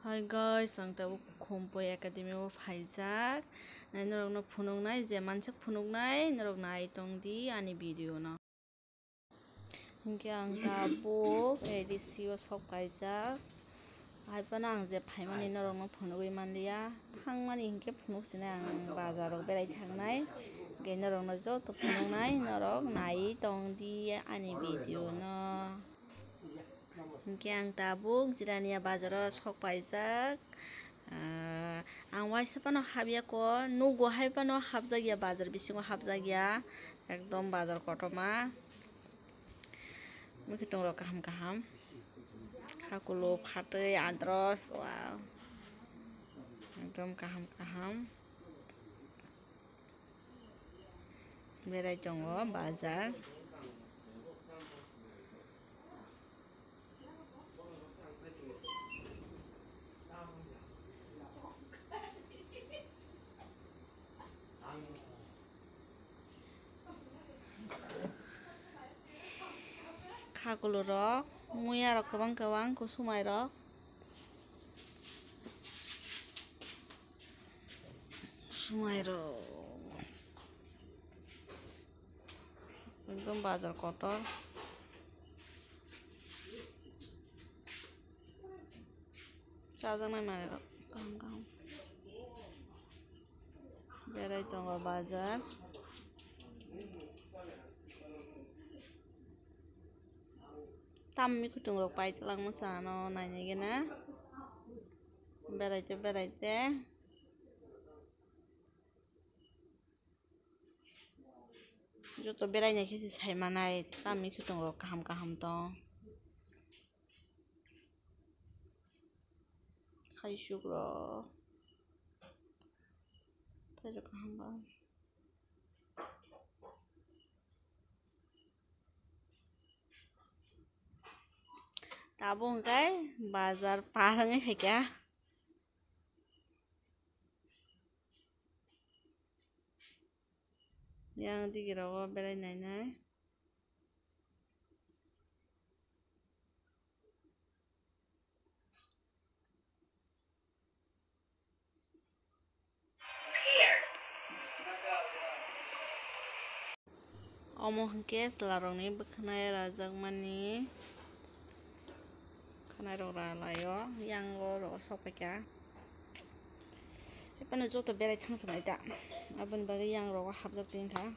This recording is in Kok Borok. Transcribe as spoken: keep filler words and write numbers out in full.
Hi guys, ang tabuk Khumpui Academy o phaijak. Nai norokno phunuknai, je mansak phunuknai, norok nai tongdi ani video no. Hinkhe ang tabuk A D C o sok kaijak. Hai phano ang je phaimani norokno phunugwi manliya. Thangmani hinkhe phunuk sinai ang bazar o berai thangnai. Hinkhe norokno joto phunuknai, norok nai tongdi ani video no. Hinkhe ang tabuk Jirania bazaro sok paijak. Ah, ang waisa phano hapya ko, nugo hai phano hapjakya, bazar bisingo hapjakya, ekdom bazar kotorma. Mwkhwtwng rok kaham kaham, khakulo, phatwi, andros, wow, ekdom kaham kaham. Berai tongo bazar. Khakulo rok, muya rok kwbang kwbang, kusumai rok. Swmai rok. Ekdom bazar kotor. Chajaknai manwi rok kaham kaham. Berai tongo bazar. Tamni kutung rok pai twlangma chano nainai gana. Beraite beraite. Joto berainai khe se sai manai, tamni kutung rok kaham kaham tong. Khaisuk rok. Tei rok kaham kaham. Tabuk hwnkhe bazar par wngwi khaikha. Yang digi rogo berai nainai. Omo hwnkhe chwla rokni bwkhanai rajakmani khwnai rok ralaio, yang o rok sok paikha. Haphano joto berai thangsanai da, aboni bagwi yang rogo hapjak tongkha.